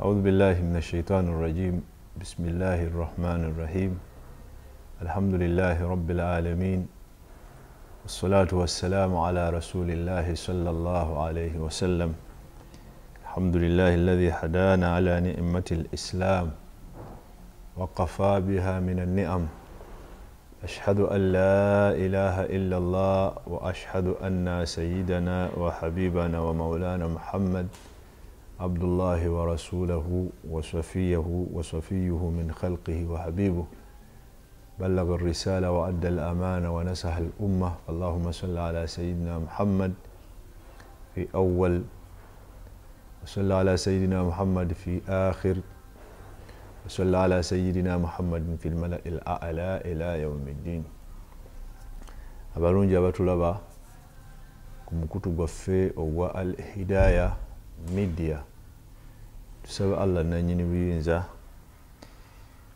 أعوذ بالله من الشيطان الرجيم. بسم الله الرحمن الرحيم. الحمد لله رب العالمين، والصلاة والسلام على رسول الله صلى الله عليه وسلم. الحمد لله الذي هدانا على نعمة الإسلام وقفى بها من النعم. أشهد أن لا إله إلا الله، وأشهد أن سيدنا وحبيبنا ومولانا محمد عبد الله ورسوله وصفيه وصفيه من خلقه وحبيبه، بلغ الرسالة وأدى الأمانة ونصح الأمة. اللهم صل على سيدنا محمد في أول، وصل على سيدنا محمد في آخر، وصل على سيدنا محمد في الملأ الأعلى إلى يوم الدين. Abalungi abatulaba ku mukutu gwaffe ogwa Al Hidaya Media, tusaba Allah nannyini buyinza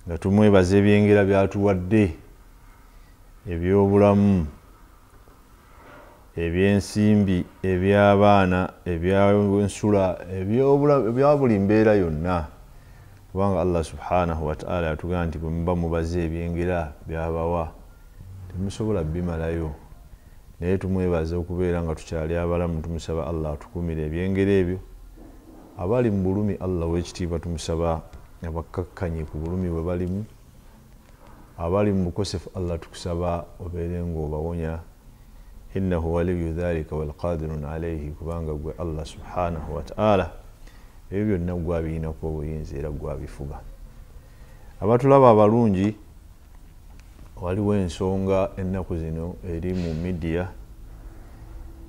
nga tumwebaza ebyengera byatuwadde ebyobulamu, ebyensimbi, eby'abaana, ebyensula, ebya buli mbeera yonna, kubanga Allah subhanahu wataala yatugamba nti bwe muba mubaze ebyengera byabawa temusobola bimalayo. Naye tumwebaza okubeera nga tukyali abalamu, tumusaba Allah atukumire ebyengera ebyo. Abali mu bulumi, Allah w'ekitiibwa tumusaba abakkakkanye ku bulumi bwe balimu. Abali mu bukosefu, Allah tukusaba obeere ng'obawonya, innahu waliyu dhalika walqadirun alaihi, kubanga gwe Allah subhanahu wataala ebyo byonna gwabiyinako obuyinza era gwabifuga. Abatulaba abalungi, waliwo ensonga ennaku zino eri mu midiya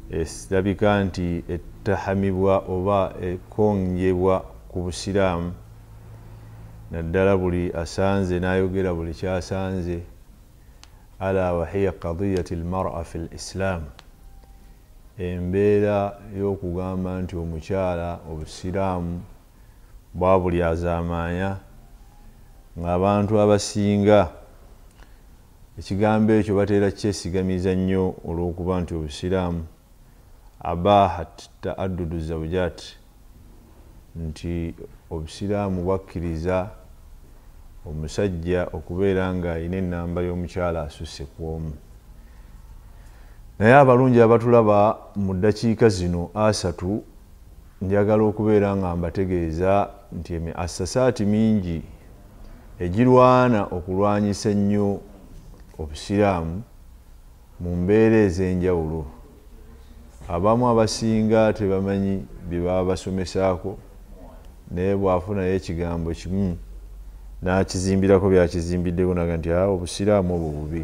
erabika nti etahamibwa oba ekonjebwa ku busiraamu, naddala buli asanze n'ayogera buli kyasanze, ala wahiya qadiyati almar'a fi lislam, embeera y'okugamba nti omukyala obusiraamu bwa buli azaamaanya, ng'abantu abasinga ekigambo ekyo bateera kyesigamiza nnyo olw'okuba nti obusiraamu abahat taaddudu zawjat, nti obusiraamu bwakkiriza omusajja okubeera ng'alina ennamba y'omukyala asusse ku omu. Naye abalungi abatulaba mu ddakiika zino 3, njagala okubeera nga mbategeeza nti emiassasaati mingi egirwana okulwanyisa ennyo obusiraamu mu mbeera ez'enjawulo. Abamu abasinga tebamanyi bye baba basomesaako, naye bw'afunayo ekigambo kimu n'akizimbirako byakizimbiddeko naga nti obusiraamu obwo bubi.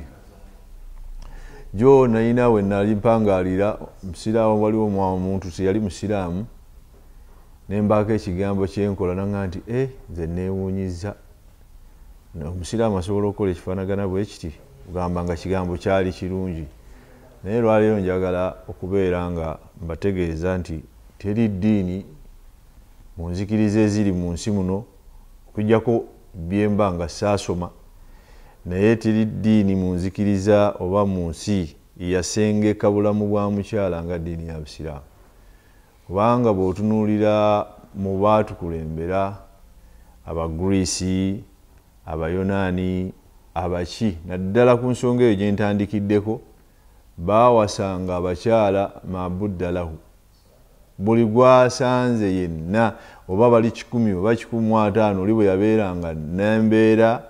Jo nalina we nali mpangaalira musiraamu, waliwo omuntu teyali musiraamu, ne mbaako ekigambo kyenkola nanga nti nze neewuunyizza, omusiraamu asobola okukola ekifaanagana bwe kiti, kugamba nga kigambo kyali kirungi. Naye lwaleero njagala okubeera nga mbategeeza nti teri ddiini mu nzikiriza eziri mu nsi muno, okuggyako byemba nga saasoma, naye teri ddiini mu nzikiriza oba mu nsi yasengeka bulamu bwa mukyala nga ddiini ya busiraamu. Kubanga bw'otunuulira mu baatukulembera, Abagreesi, Abayonaani, abaki, naddala ku nsonga eyo gye ntandikiddeko, baawasanga abakyala mabudda lahu, buli gwasanze yenna, oba bali 100 oba 150, oli bwe yabeeranga n'embeera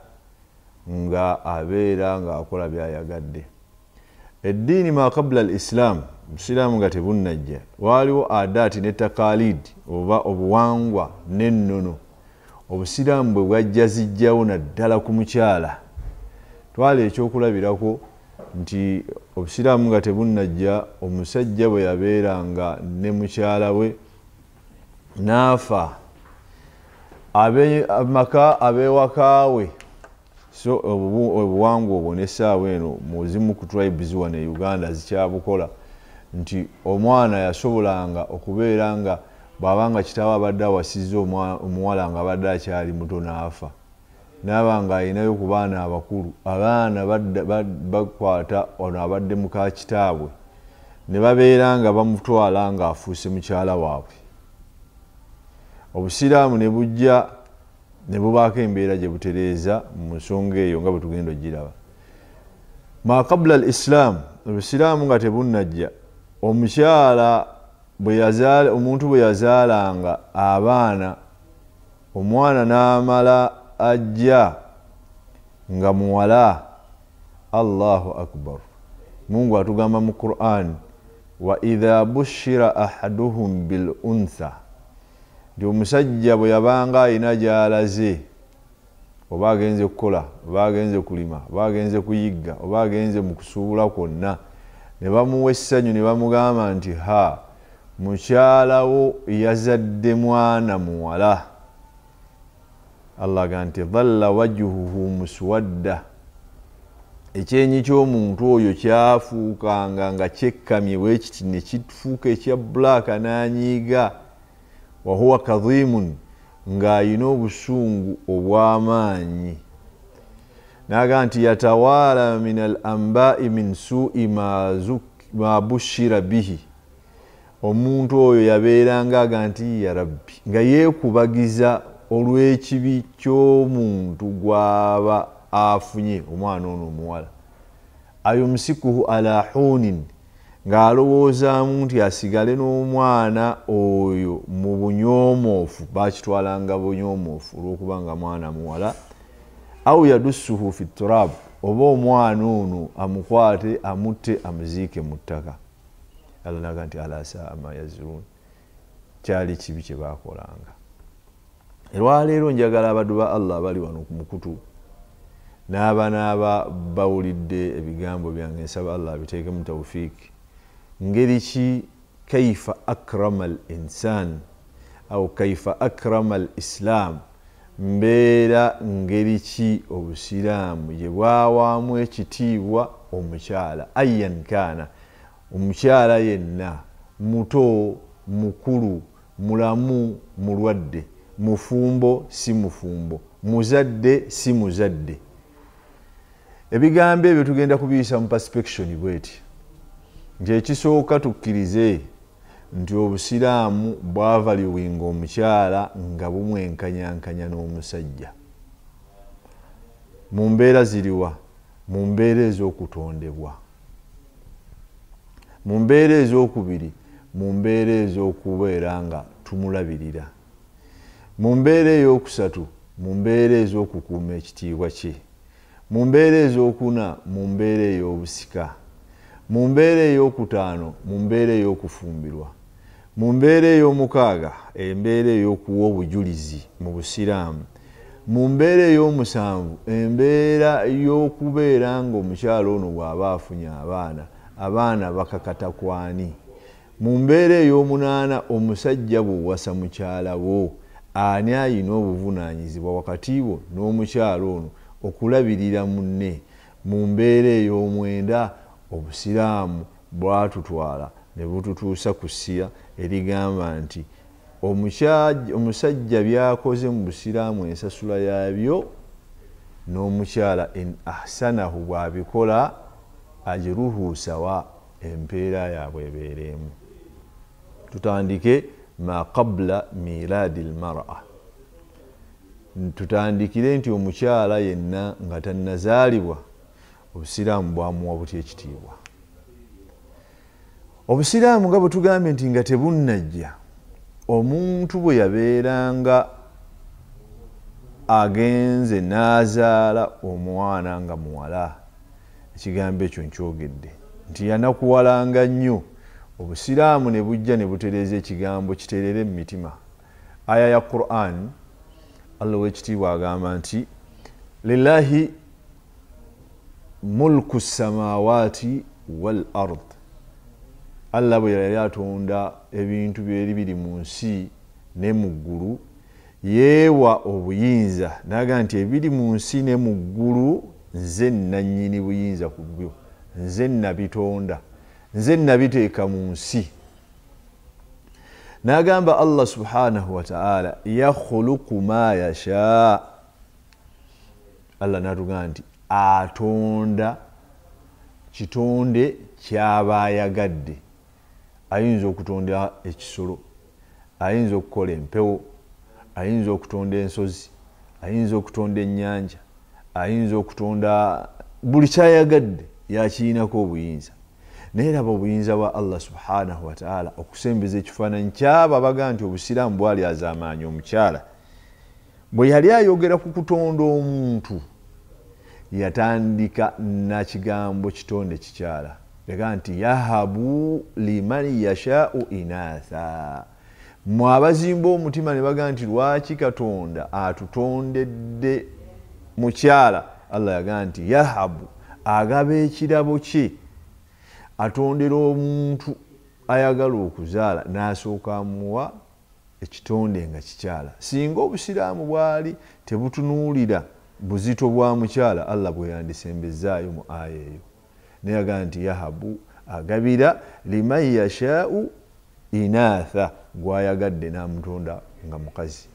nga abeera ng'akola by'ayagadde. Eddiini ma qabla al islam, busiraamu nga tebunnajja, waaliwo adaati ne takalid oba obuwangwa n'ennono obusiraamu bwe bwajja zijjawo naddala ku mukyala. Twala ekyokulabirako nti obusiraamu nga tebunnajja, omusajja bwe yabeeranga ne mukyala we n'afa, amaka ab'ewaka we, so obuwangwa obwo n'essaawa eno mu zimu ku tribes wano e Uganda zikyabukola, nti omwana yasobolanga okubeera nga bw'abanga kitaawe abadde awasizza omuwala nga abadde akyali muto n'afa, n'aba nga alinayo ku baana abakulu, abaana bakwata ono abadde muka kitaabwe ne babeera nga bamutwala ng'afuuse mukyala waabwe. Obusiraamu ne bujja ne bubaako embeera gye butereeza mu nsonga eyo nga bwe tugenda ogiraba. Ma qabla al islam, obusiraamu nga tebunnajja, omukyala bwe yazaala, omuntu bwe yazaalanga abaana, omwana n'amala ajja nga muwala. Allahu akbar. Mungu atugamba mu Qur'an, wa idha bushira ahaduhum bil untha, nti omusajja bwe yabanga ayina gy'alaze, oba agenze kukola, oba agenze kulima, oba agenze kuyigga, oba agenze mu kusuubula kwonna, ne bamuwa essanyu ne bamugamba nti ha, mukyalawo yazadde mwana muwala. Allah agamba nti dhalla wajhuhu muswadda, ekyenyi ky'omuntu oyo kyafuukanga nga kyekkamye bwekiti ne kifuuka ekya black n'anyiiga. Wa huwa kadhimun, ng'ayina obusungu obw'amaanyi. N'agamba nti yatawaala min al amba'i min su'i ma bushira bihi, omuntu oyo yabeeranga aga nti ya Rabbi, nga yeekubagiza olw'ekibi ky'omuntu gw'aba afunye omwana ono omuwala. Ayumsikuhu ala hunin, ng'alowoozaamu nti asigale n'omwana oyo mu bunyoomoofu, bakitwalanga bunyoomoofu olw'okubanga mwana muwala. Au yadussuhu fi turab, oba omwana ono amukwate amutte amuziike mu ttaka. Allah n'agamba nti ala saa ma yazirun, kyali kibi kye baakolanga. Olwaleero njagala abaddu ba Allah abali wano ku mukutu n'abanaaba bawulidde ebigambo byange, nsaba Allah abiteekemu tawfiiki. Ngeri ki kaifa akrama al insan au kaifa akrama al islam, mbeera ngeri ki obusiraamu gye bwawaamu ekitiibwa omukyala ayan kaana, omukyala yenna, muto, mukulu, mulamu, mulwadde, mufumbo, si mufumbo, muzadde, si muzadde. Ebigambo ebyo tugenda kubiyisa mu perspection bweti nti ekisooka tukkirize nti obusiraamu bwavaluwinga omukyala nga bumwenkanyankanya n'omusajja. Mu mbeera ziriwa? Mu mbeera ez'okutondebwa, mu mbeera ez'okubiri, mu mbeera ez'okubeera nga tumulabirira, mu mbeera ey'okusatu, mu mbeera ez'okukuuma ekitiibwa kye, mu mbeera ez'okuna, mu mbeera ey'obusika, mu mbeera ey'okutaano, mu mbeera ey'okufumbirwa, mu mbeera ey'omukaaga, embeera ey'okuwa obujulizi mu busiraamu, mu mbeera ey'omusanvu, embeera y'okubeera ng'omukyala ono bw'aba afunye abaana, abaana bakakata kwani. Mu mbeera ey'omunaana, omusajja bw'owasa mukyala wo, ani ayina obuvunaanyizibwa wakati wo n'omukyala ono okulabirira munne. Mu mbeera ey'omwenda, obusiraamu bwatutwala ne bututuusa ku ssira erigamba nti omusajja by'akoze mu busiraamu ensasula yaabyo n'omukyala in ahsanahu bw'abikola ajruhu sawa, empeera yaabwe ebeera emu. Tutandike ma qabla miladi lmara, tutandikire nti omukyala yenna nga tannazaalibwa obusiraamu bwamuwa butya ekitiibwa. Obusiraamu nga bwe tugambye nti nga tebunnajja, omuntu bwe yabeeranga agenze n'azaala omwana nga muwala, ekigambo ekyo nkyogedde nti yanakuwalanga nnyo. Obusiraamu ne bujja ne butereeza ekigambo kiterere mu mitima. Aya ya Qur'an, Allah w'ekitiibwa agamba nti lillahi mulku samawati wal ard. Allah bwe yali atonda ebintu byeri biri mu nsi ne mu ggulu, yeewa obuyinza n'agamba nti ebiri mu nsi ne mu ggulu nze nnannyini buyinza ku byo, nze nnabitonda, nze nnabiteeka mu nsi. N'agamba Allah subhanahu wa ta'ala yakhluqu ma yasha. Allah n'atugamba nti atonda kitonde ky'aba ayagadde. Ayinza okutonda ekisolo, ayinza okukola empewo, Ayinza okutonda ensozi, ayinza okutonda ennyanja, ayinza okutonda buli kyayagadde, yakiinako obuyinza. Naye laba obuyinza bwa Allah subhanahu wataala okusembeza ekifaananyi kyaba baga nti obusiraamu bwali azaamaanyi omukyala. Bwe yali ayogera ku kutonda omuntu, yatandika nakigambo kitonde kikyala, yagaa nti yahabu liman yashau inatha. Mwe abazimba omutima ne bagaa nti lwaki Katonda atutondedde mukyala? Allah yagaa nti yahabu, agaba ekirabo kye, atondera omuntu ayagala okuzaala n'asooka amuwa ekitonde nga kikyala. Singa obusiraamu bwali tebutunuulira buzito bwa mukyala, Allah bwe yandisembezaayo mu aya eyo. Naye yagaa nti yahabu, agabira liman yashau inatha, gwayagadde n'amutonda nga mukazi.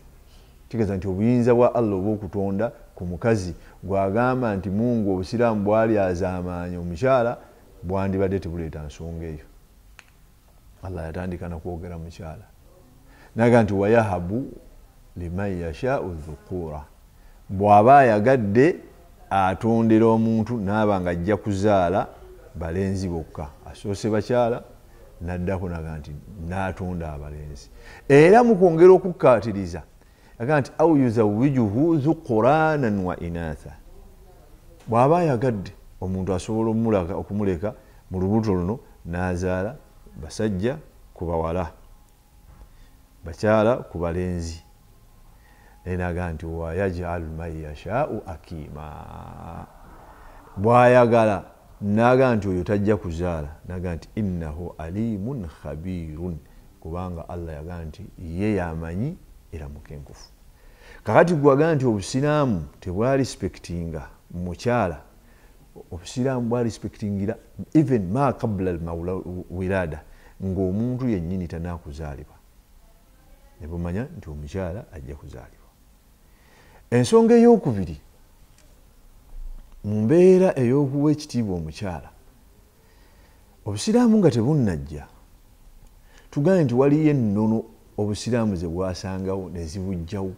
Kitegeeza nti obuyinza bwa Allah obw'okutonda ku mukazi gwagamba nti Mungu obusiraamu bwali azaamaanyi omukyala, bwandibadde tebuleeta nsonga eyo. Allah yatandika nakwogera mukyala, naga nti wayahabu liman yashau dhukura, bw'aba ayagadde atondera omuntu naaba nga ajja kuzaala balenzi bokka. Asoose bakyala, naddako naga nti n'atonda abalenzi. Era mu kwongera okukkaatiriza yaga nti au yuzawijuhu dhukuranan wa inatha, bw'aba ayagadde omuntu asobola okumuleka mu lubuto luno n'azaala basajja ku bawala, bakyala ku balenzi. Naye naga nti wayajalu man yashau akima, bw'ayagala naga nti oyo tajja kuzaala, naga nti innahu alimun khabirun, kubanga Allah yaga nti ye yamanyi era mukenkufu. Kakati gwaga nti obusiraamu tebwarispektinga mukyala, obusiraamu bwarispektingira even ma qabla alwilada, ng'omuntu yennyini tanakuzaalibwa, ne bumanya nti omukyala ajja kuzaalibwa. Ensonga ey'okubiri mu mbeera ey'okuwa ekitiibwa omukyala, obusiraamu nga tebunnajja, tugambe nti waliyo ennono obusiraamu ze bwasangawo ne zibujjawo.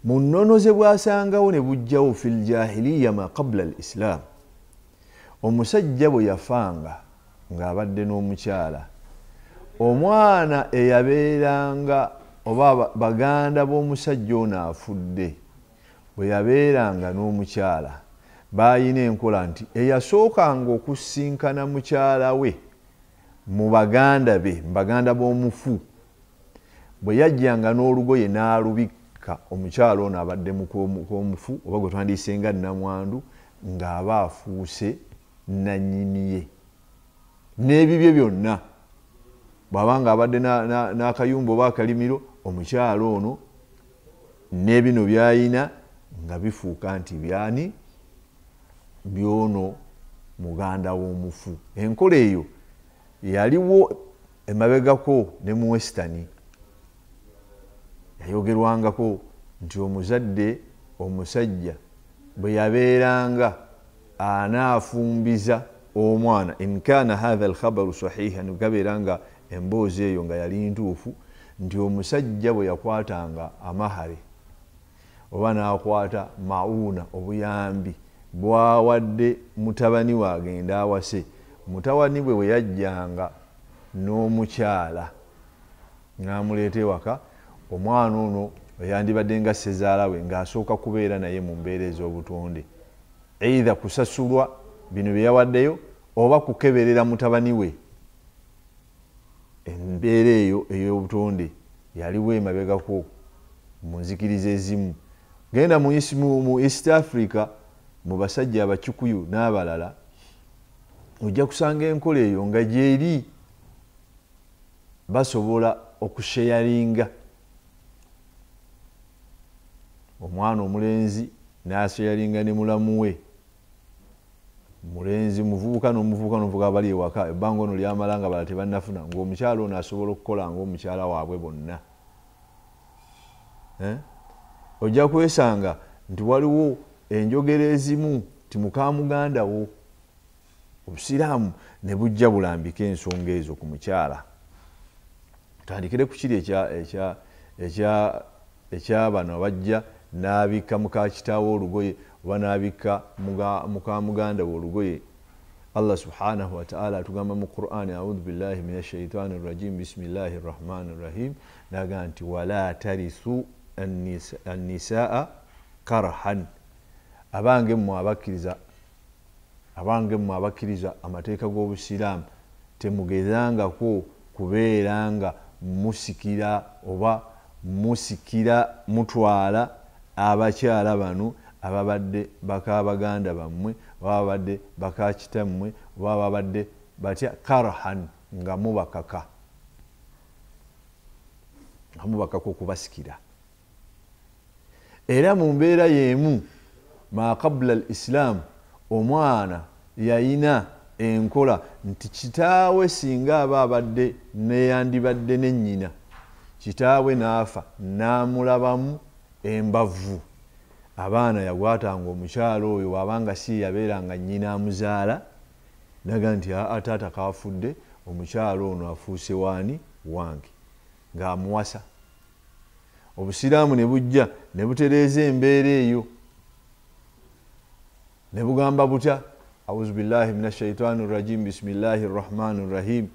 Mu nnono ze bwasangawo ne bujjawo fil jahiliya ma qabla al islam, omusajja bwe yafanga ng'abadde n'omukyala, omwana eyabeeranga oba baganda b'omusajja ono afudde bwe yabeeranga n'omukyala, baayina enkola nti eyasookanga okusinkana mukyala we mu baganda be, mu baganda b'omufu, bwe yajjanga n'olugoye n'alubikka omukyala ono abadde mukomufu oba gwe twandiise nga nnamwandu, ng'aba afuuse nannyini ye n'ebibye byonna. Bw'aba ng'abadde n'akayumba oba akalimiro, omukyala ono n'ebino by'ayina nga bifuuka nti byani byono muganda w'omufu. Enkola eyo yaliwo emabegako ne mu western, yayogerwangako nti omuzadde omusajja bwe yabeeranga anaafumbiza omwana, in kana hatha alkhabaru sahihan, gabeera nga emboozi eyo nga yali ntuufu, nti omusajja bwe yakwatanga amahare oba n'akwata mauna, obuyambi bwawadde mutabani we agenda awase, mutabani bwe bwe yajjanga n'omukyala n'amuleeta ewaka, omwana ono yandibadde nga ssezaala we ng'asooka kubeera naye mu mbeera ez'obutonde, eitha kusasulwa bino bye yawaddeyo oba kukeberera mutabani we. Embeera eyo ey'obutonde yaliwo emabegako mu nzikiriza ezimu. Genda mu East Africa, mu basajja Abakikuyu n'abalala, ojja kusanga enkola eyo nga gyeri, basobola okusheyaringa omwana omulenzi n'asheyaringa ne mulamu we, mulenzi muvubuka n'omuvubuka n'omuvubuka bali ewaka, ebbanga ono lyamala nga balala tebannafuna, ng'omukyala ono asobola okukola ng'omukyala waabwe bonna. Ojja kwesanga nti waliwo enjogera ezimu ti muka muganda wo. Obusiraamu ne bujja bulambika ensonga ezo ku mukyala. Tutandikire ku kiri Ekyabano abajja n'abikka muka kitaawe olugoye oba n'abikka muka muganda we olugoye. Allah subhanahu wataala atugamba mu Qur'ani, audhu billahi min ashaitani rrajim, bismillahi rrahmani rrahim, naga nti wala tarithu annisaa karhan. Abange mmwe abakkiriza amateeka g'obusiraamu, temugezangako kubeera nga musikira oba musikira mutwala abakyala bano ababadde baka baganda bammwe oba babadde baka kitammwe oba babadde batya karhan, nga mubakaka okubasikira. Era mu mbeera y'emu ma qabula al islaamu, omwana yayina enkola nti kitaawe singa aba abadde neyandibadde ne nnyina, kitaawe n'afa n'amulabamu embavu, abaana yagwatanga omukyalo oyo bw'abanga si yabeeranga nnyina amuzaala, naga nti aa taata kaafudde, omukyalo ono afuuse waani wange, ng'amuwasa. Obusiraamu ne bujja ne butereeza embeera eyo ne bugamba butya, auzu billahi min ashaitani rrajim, bismillahi rrahmani rrahim,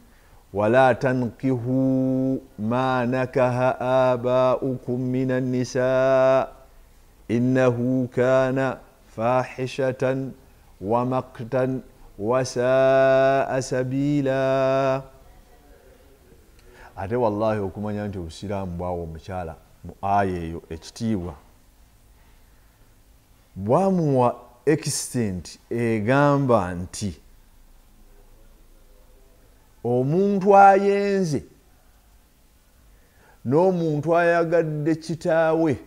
wala tankihu ma nakaha abaukum min annisa innahu kana fahishatan wa maktan wasaa sabila. Ate wallahi okumanya nti obusiraamu bwawa omukyala mu aya eyo ekitiibwa, bwamuwa extent egamba nti omuntu ayenze n'omuntu ayagadde kitaawe,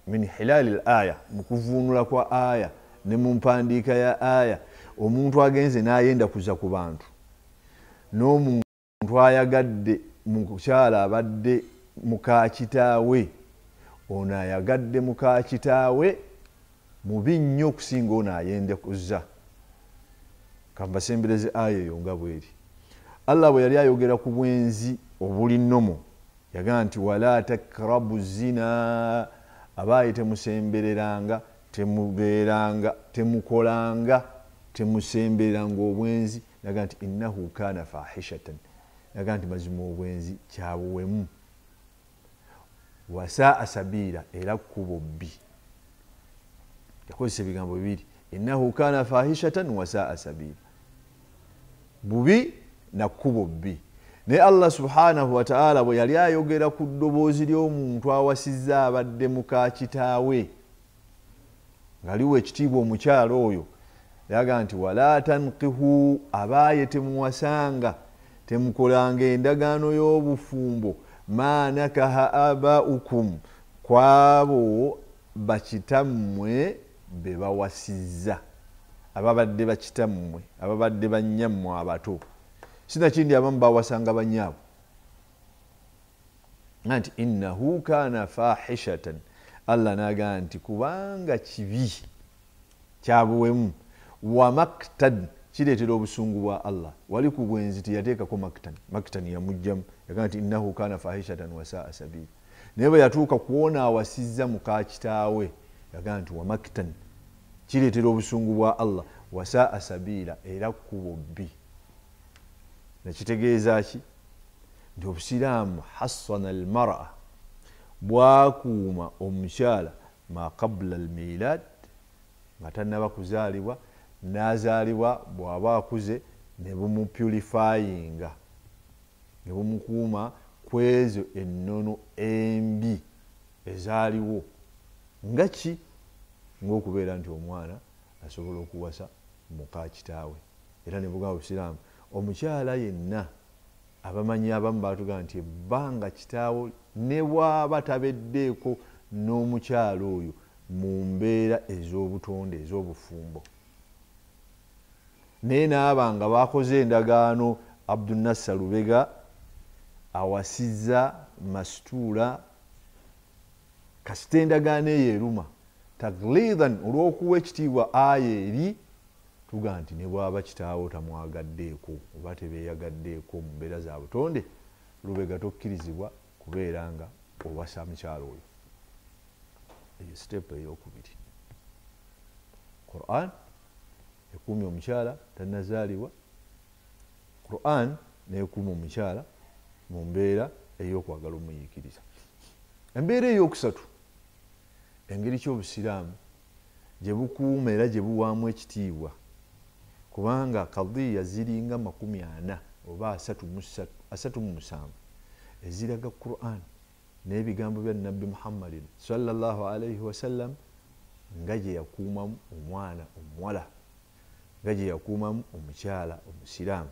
min hilali l aya, mu kuvuunula kwa aya ne mu mpandiika ya aya, omuntu agenze n'ayenda kuza ku bantu n'omuntu ayagadde mukyala abadde muka kitaawe, ono ayagadde muka kitaawe mubi nnyo okusinga ono ayenda kuzza. Kambasembereze aya eyo nga bweri. Allah bwe yali ayogera ku bwenzi obuli nnomo yagamba nti wala takrabu zina, abaayi temusembereranga, temubeeranga, temukolanga, temusembereranga obwenzi. Naga nti innahu kana fahishatan, naga nti mazima obwenzi kyabuwemu, wasaa sabiila, era kkubo bbi. Yakozesa ebigambo bibiri, innahu kana fahishatan wasaa sabiila, bubi na kkubo bbi. Naye Allah subhanahu wataala bwe yali ayogera ku ddoboozi ly'omuntu awasizza abadde muka kitaawe nga liwa ekitiibwa omukyala oyo, yaga nti wala tankihu, abaaye temuwasanga, temukolanga endagaano y'obufumbo, ma nakaha abaukum, kwabo bakitammwe be bawasizza, ababadde bakitammwe, ababadde bannyammwe abato. Sinakindi abamu bawasanga banyaabo. Nti innahu kana fahishatan, Allah naga nti kubanga kibi kyabuwemu, wa maktan, kireetera obusungu bwa Allah. Wali ku bwenzi teyateekako maktan, maktan yamugjamu, yagaa nti innahu kana fahishatan wasaa sabiila. Naye bwe yatuuka kuwona awasizza muka kitaawe, yagaa nti wa maktan, kireetera obusungu bwa Allah, wasaa sabiila, era kkubo bbi. Nekitegeeza ki? Nti obusiraamu hassana almara, bwakuuma omukyala ma qabula almilad, nga tannaba kuzaalibwa, n'azaalibwa bw'aba akuze ne bumupurifayinga, ne bumukuuma ku ezo ennono embi ezaaliwo. Nga ki? Ng'okubeera nti omwana asobola okuwasa muka kitaawe. Era ne bugamba obusiraamu omukyala yenna, abamanyi abamu baatugamba nti ebbanga kitaawo ne bw'aba tabeddeeko n'omukyala oyo mu mbeera ez'obutonde ez'obufumbo, naye n'aba nga bakoze endagaano, Abdunassa Lubega awasizza Masituula, kasita endagaano eyo eruma taglidan, olw'okuwa ekitiibwa aya eri, tuga nti ne bw'aba kitaawo tamwagaddeeko oba tebeeyagaddeeko mu mbeera za butonde, Lubega tokkirizibwa kubeera nga owasa mukyala oyo. Eyo step eyokubiri. Quran ekuumye omukyala tannazaalibwa, Quran nekuuma omukyala mu mbeera ey'okwagala omuyiikiriza. Embeera eyokusatu, engeri ky'obusiraamu gye bukuuma era gye buwaamu ekitiibwa, kubanga kadiya ziringa 40 oba 37 eziraga Quran n'ebigambo bya Nabbi Muhammadin sallallahu alaihi wasallam nga gye yakuumamu omwana omuwala, nga gye yakuumamu omukyala omusiraamu.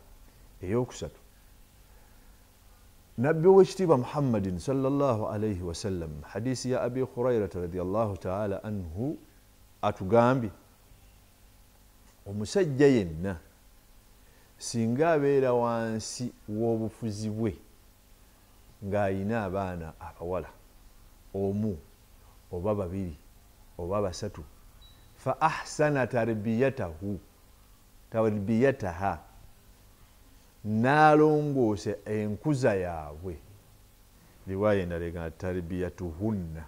Eyokusatu, Nabbi owekitiibwa Muhammadin sallallahu alaihi wasallam, hadisi ya Abi Hurairata radiyallahu taala anhu, atugambye omusajja yenna singa abeera wansi w'obufuzi bwe ng'ayina abaana abawala omu oba babiri oba basatu, fa ahsana tarbiyataha, n'alongoosa enkuza yaabwe, riwaaya endala egamba tarbiyatuhunna,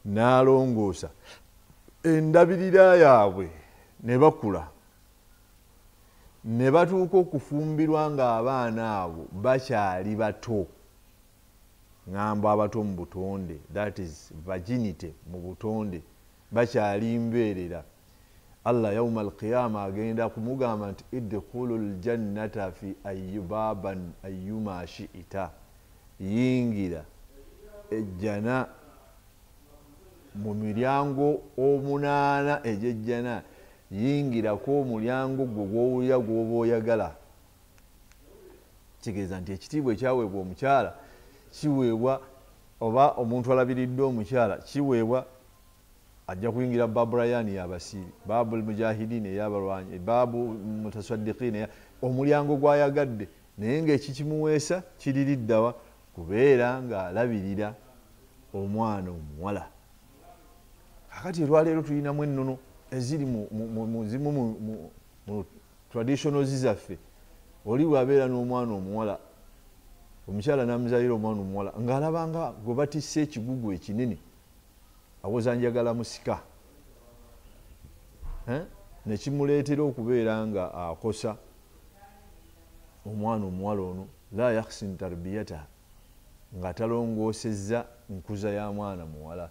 n'alongoosa endabirira yaabwe ne bakula ne batuuka okufumbirwa ng'abaana abo bakyali bato, ŋŋamba abato mu butonde, that is virginity mu butonde, bakyali mbeerera. Allah yauma alqiyama agenda kumugamba nti idkhulu ljannata fi ayibaban ayuma shiita, yingira ejjana mu miryango 8 egy'ejjana, yingirako omulyango gwe gw'owulira gw'oba oyagala. Kitegeeza nti ekitiibwa ekyaweebwa omukyala kiweebwa, oba omuntu alabiriddde omukyala kiweebwa, ajja kuyingira babu rayani y'abasiibi, babu mujahidin ey'abalwanyi, babu mutasaddiqin, omulyango gw'ayagadde, naye ng'ekikimuweesa kiririddawa kubeera ng'alabirira omwana omuwala. Kakati olwaleero tulinamu ennono eziri zimu mu traditionals zaffe. Oli bw'abeera n'omwana omuwala, omukyala n'amuzaalira omwana omuwala, ng'alabanga gwe batisse ekigugu ekinene, awoza njagala musika, nekimuleetera okubeera nga akosa omwana omuwala ono, la yakhsin tarbiyataha, nga talongoosezza nkuza ya mwana muwala.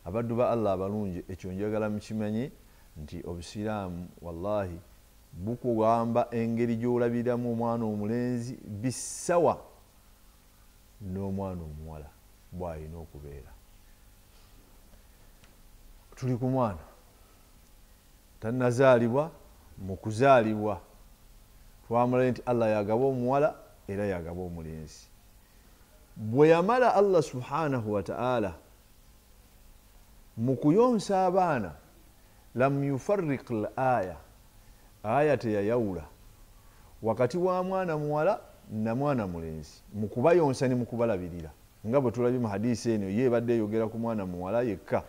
Abaddu ba Allah abalungi, ekyo njagala mukimanye nti obusiraamu wallahi bukugamba engeri gy'olabiramu omwana omulenzi bisawa n'omwana omuwala bw'alina okubeera. Tuli ku mwana tannazaalibwa, mu kuzaalibwa twamulaye nti Allah yagaba omuwala era yagaba omulenzi. Bwe yamala Allah subhanahu wa ta'ala mu kuyonsa abaana, lam yufarriq al aya, aya teyayawula wakati wa mwana muwala na mwana mulenzi mu kubayonsa ne mu kubalabirira, nga bwe tulabye mu hadisi eno ye ebadde eyogera ku mwana muwala yekka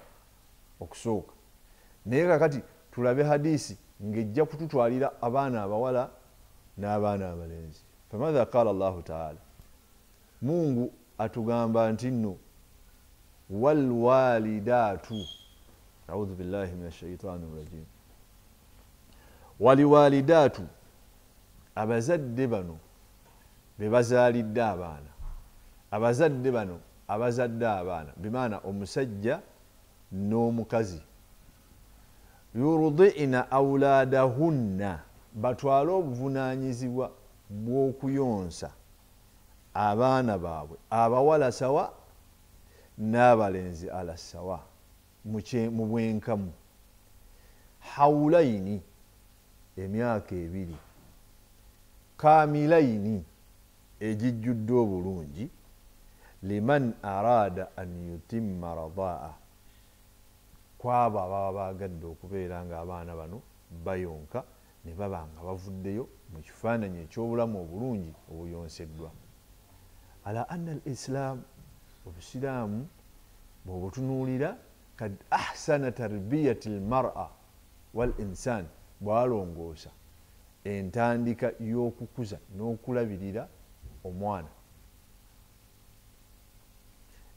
okusooka. Naye kakati tulabe hadisi ng'ejja kututwalira abaana abawala n'abaana abalenzi. Famadha qala Allahu taala, Mungu atugamba nti nno walwalidaatu, audhu billahi min ashaitani rajim, waliwalidaatu, abazadde bano be bazaalidde abaana, abazadde bano abazadde abaana, bimaana omusajja n'omukazi, yurdiina auladahunna, batwale obuvunaanyizibwa bw'okuyonsa abaana baabwe abawala sawa n'abalenzi ala sawa mu bwenkamu, haulaini, emyaka 2, kamilaini, egijjudde obulungi, liman arada an yutimma radaa, kwabo ababa baagadde okubeera ng'abaana bano bayonka ne baba nga bavuddeyo mu kifaananyi eky'obulamu obulungi obuyonseddwa. Ala anna al islam, obusiraamu bw'obutunuulira, kad ahsana tarbiyati al mar'a wal insan, bwalongoosa entandika y'okukuza n'okulabirira omwana.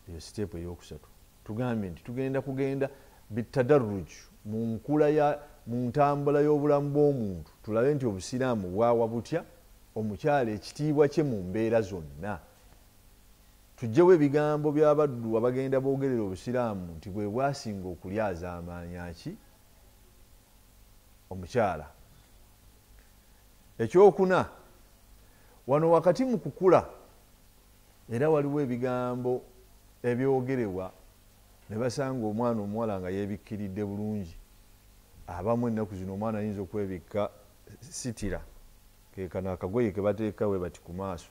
Eyo siteepu eyokusatu. Tugambye nti tugenda kugenda bitadarruj mu nkula ya mu ntambula y'obulamu bw'omuntu, tulabe nti obusiraamu bwawa butya omukyala ekitiibwa kye mu mbeera zonna. Tujjewo ebigambo by'abaddu abagenda boogerera obusiraamu nti bwe bwasinga okulyaza amaanyi ki omukyala. Ekyokuna, wano wakati mu kukula era waliwo ebigambo ebyogerebwa ne basanga omwana omuwala nga yeebikkiridde bulungi. Abamu ennaku zino omwana ayinza okwebikka sitira, ke kano akagoye ke bateeka we bati ku maaso,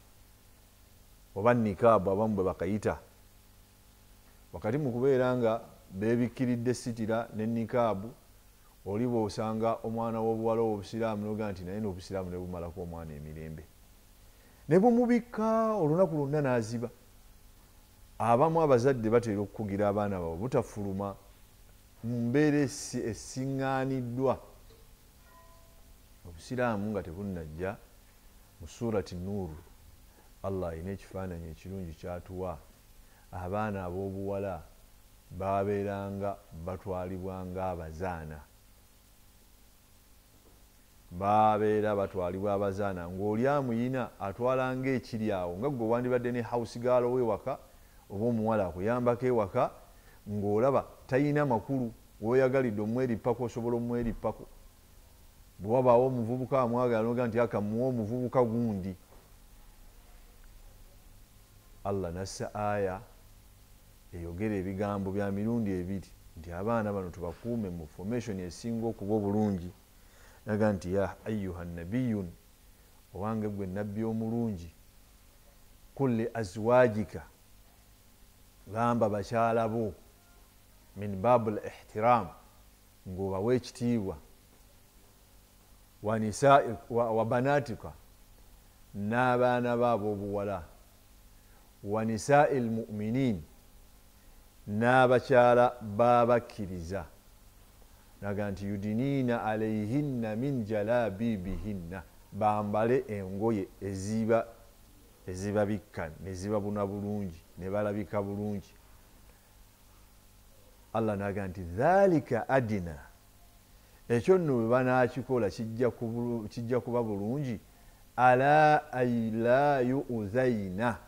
oba nikaabu abamu bwe bakayita. Wakati mu kubeera nga beebikkiridde sitira ne nikaabu, oli bw'osanga omwana w'obuwala ow'obusiraamu n'ogamba nti naye n'obusiraamu ne bumalako omwana emirembe, ne bumubikka olunaku lwonna n'aziba. Abamu abazadde batera okukugira abaana baabwe butafuluma mu mbeera esiŋŋaaniddwa. Obusiraamu nga tebunnajja, mu surati Nuuru Allah alina ekifaananyi ekirungi kyatuwa. Abaana ab'obuwala babeeranga batwalibwa ng'abazaana, babeera batwalibwa abazaana, ng'oli amuyina atwala ng'ekiri awo, nga gwe wandibadde ne house girl w'ewaka oba omuwala akuyambako ewaka, ng'olaba talina makulu, w'oyagalidde omwerippako osobola omwerippako. Bwe wabaawo omuvubuka amwagala n'ogamba nti akamuwa omuvubuka gundi. Allah n'assa aya eyogera ebigambo bya mirundi ebiri nti abaana bano tubakuume mu formation esinga okuba obulungi. Naga nti ya ayuha nabiyun, owange gwe nabbi omulungi, kulli azwajika, gamba bakyala bo, min babul ihtiram, ng'obawa ekitiibwa, wa banatika, n'abaana baabo obuwala, wa nisaa'il mu'minin, n'abakyala b'abakkiriza. Naga nti yudiniina alayhinna min jalabibihinna, bambale engoye ezibabikka ne zibabuna bulungi ne balabika bulungi. Allah naga nti dhalika adina, ekyo nno bwe banaakikola kijja kuba bulungi, ala ay la yu'zaina,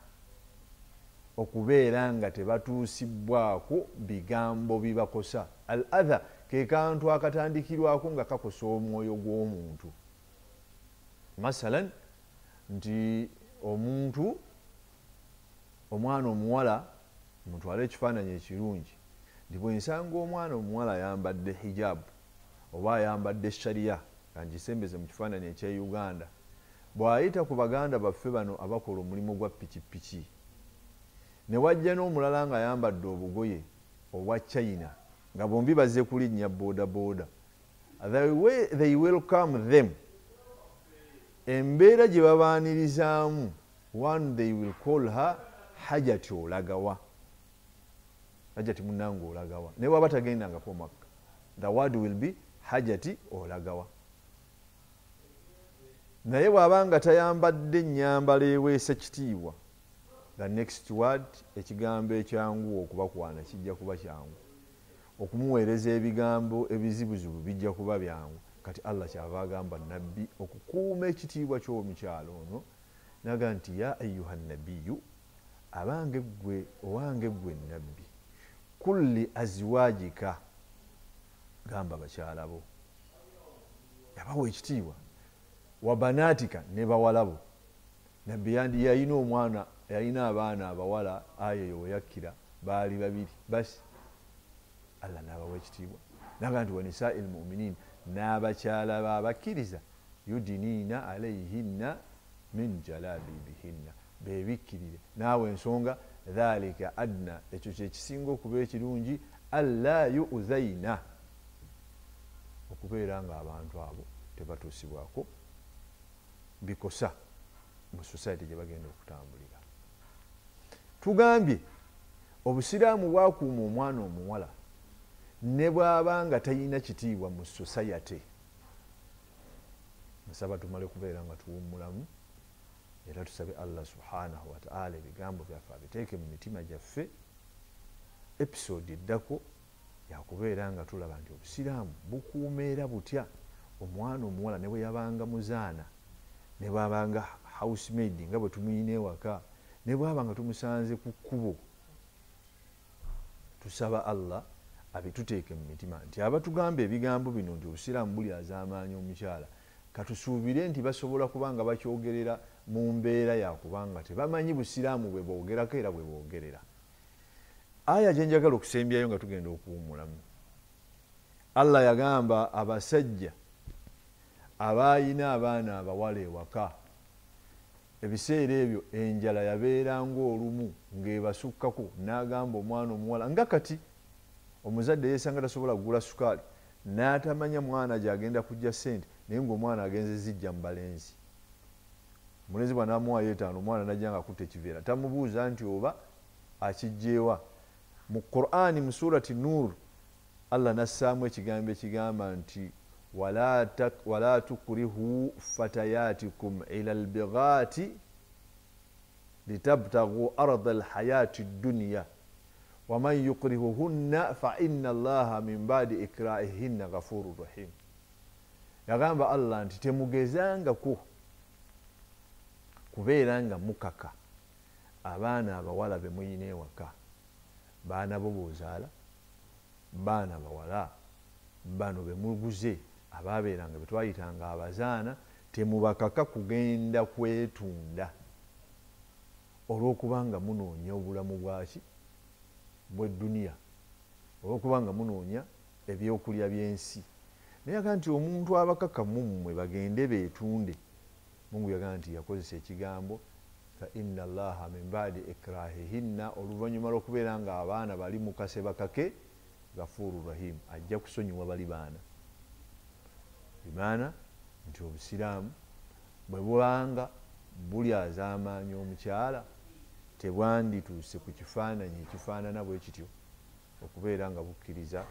okubeera nga tebatuusibwako bigambo bibakosa. Al adha ke kantu akatandikirwako nga kakosa omwoyo gw'omuntu. Masalan nti omuntu, omwana omuwala, mutwale ekifaananyi ekirungi, nti bwe nsanga omwana omuwala ayambadde hijabu oba ayambadde sharia, kangisembeze mu kifaananyi ekye Uganda, bw'ayita ku baganda baffe bano abakola omulimu gwa pikipiki, ne wajja n'omulala ng'ayambadde obugoye obwa China, nga bombi bazze kulinnya boda boda, the way they welcome them, embeera gye babaanirizaamu, one they will call her Hajati olagawa, Hajati munnange olagawa, naye waba tagendangako Makka, the word will be Hajati olagawa. Naye bw'aba nga tayambadde ennyambala eweesa kitiibwa, the next word, ekigambo ekyangu okubakwana kijja kuba kyangu, okumuweereza ebigambo ebizibuzibu bijja kuba byangu. Kati Allah kyava agamba nabbi okukuuma ekitiibwa ky'omukyalo ono, naga nti ya ayuha nabiyu, abange ggwe, owange ggwe nabbi, kulli azwajika, gamba bakyala bo, yabawa ekitiibwa, wa banatika, ne bawala bo. Nabbi yalina omwana, yalina abaana abawala, aya eyo weyakkira baali babiri basi, Allah n'abawa ekitiibwa, naga nti wa nisaa'il mu'minin, n'abakyala b'abakkiriza, yudiniina alayhinna min jalabibihinna, beebikkirire. Naawe ensonga dhalika adna, ekyo kyekisinga okuba ekirungi, alla yu'zaina, okubeera nga abantu abo tebatuusibwako bikosa mu society gye bagenda okutambulira. Tugambye obusiraamu bwakuuma omwana omuwala ne bw'aba nga talina kitiibwa mu society. Nsaba tumale kubeera nga tuwummulamu, era tusabe Allah subhanahu wa ta'ala ebigambo byaffe abiteeke mu mitima gyaffe. Episode eddako yakubeera nga tulaba nti obusiraamu bukuuma era butya omwana omuwala ne bwe yabanga muzaana, ne bwabanga housemaid nga bwe tumuyina ewaka, ne bwaba nga tumusanze ku kkubo. Tusaba Allah abituteeke mu mitima nti abatugamba ebigambo bino nti obusiraamu buli azaamaanyi omukyala, katusuubire nti basobola kubanga bakyogerera mu mbeera yakubanga tebamanyi busiraamu bwe boogerako era bwe boogerera. Aya gye njagala okusembyayo nga tugenda okuwummulamu, Allah yagamba abasajja abaayina abaana abawala ewaka, ebiseera ebyo enjala yabeera ng'olumu ng'ebasukkako, n'agamba omwana omuwala nga kati omuzadde yeesanga tasobola kugula sukaali n'atamanya mwana gy'agenda kujja ssente, naye ng'omwana agenze zijja mu balenzi. Omulenzi bw'anaamuwaayo 5, omwana n'ajja ng'akutte ekiveera, tamubuuza nti oba akijjeewa. Mu Qur'ani mu surati Nur Allah nassaamu ekigambo ekigamba nti wala tukrihu fatayatikum ila albighati litabtagu arda alhayati dunya waman yukrihuhunna fa inna allaha min ba'di ikrahihinna ghafurur rahim. Yagamba Allah nti temugezangako kubeera nga mukaka abaana abawala be muyina ewaka, baana bo b'ozaala, baana bawala bano be muguze ababeeranga be twayitanga abazaana, temubakaka kugenda kwetunda olw'okubanga munoonya obulamu bwaki bw'edduniya, olw'okubanga munoonya ebyokulya by'ensi. Naye yaga nti omuntu abakaka mummwe bagende beetunde, Mungu yaga nti yakozesa ekigambo fa inna allaha min ba'di ikrahihinna, oluvannyuma lw'okubeera nga abaana bali mukase bakake, ghafuru rahim, ajja kusonyiwa bali baana. Bimaana nti obusiraamu bwe bubanga buli azaamaanyi omukyala tebwandituuse ku kifaananyi ekifaanana bwe kityo okubeera nga bukkiriza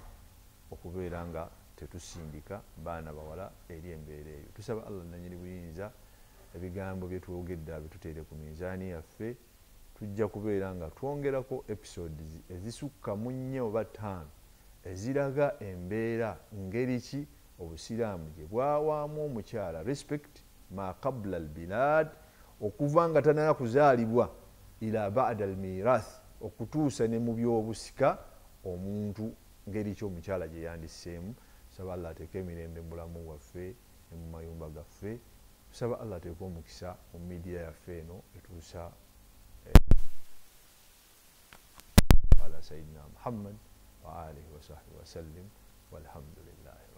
okubeera nga tetusindika baana bawala eri embeera eyo. Tusaba Allah nannyini buyinza ebigambo bye twogedde abituteere ku minzaani yaffe. Tujja kubeera nga twongerako episodes ezisukka mu 4 oba 5 eziraga embeera ngeri ki obusiraamu gye bwawaamu omukyala respect ma qabla albilad, okuva nga tannaba kuzaalibwa ila ba'da almirath, okutuusa ne mu by'obusika omuntu ngeri ki omukyala gye yandisseemu. Tusaba Allah ateeke emirembe mu bulamu bwaffe ne mu mayumba gaffe. Tusaba Allah ateeke omukisa mu midiya yaffe eno etuusa ala Sayyidina Muhammad wa alihi wa sahbihi wa sallim, walhamdulillahi.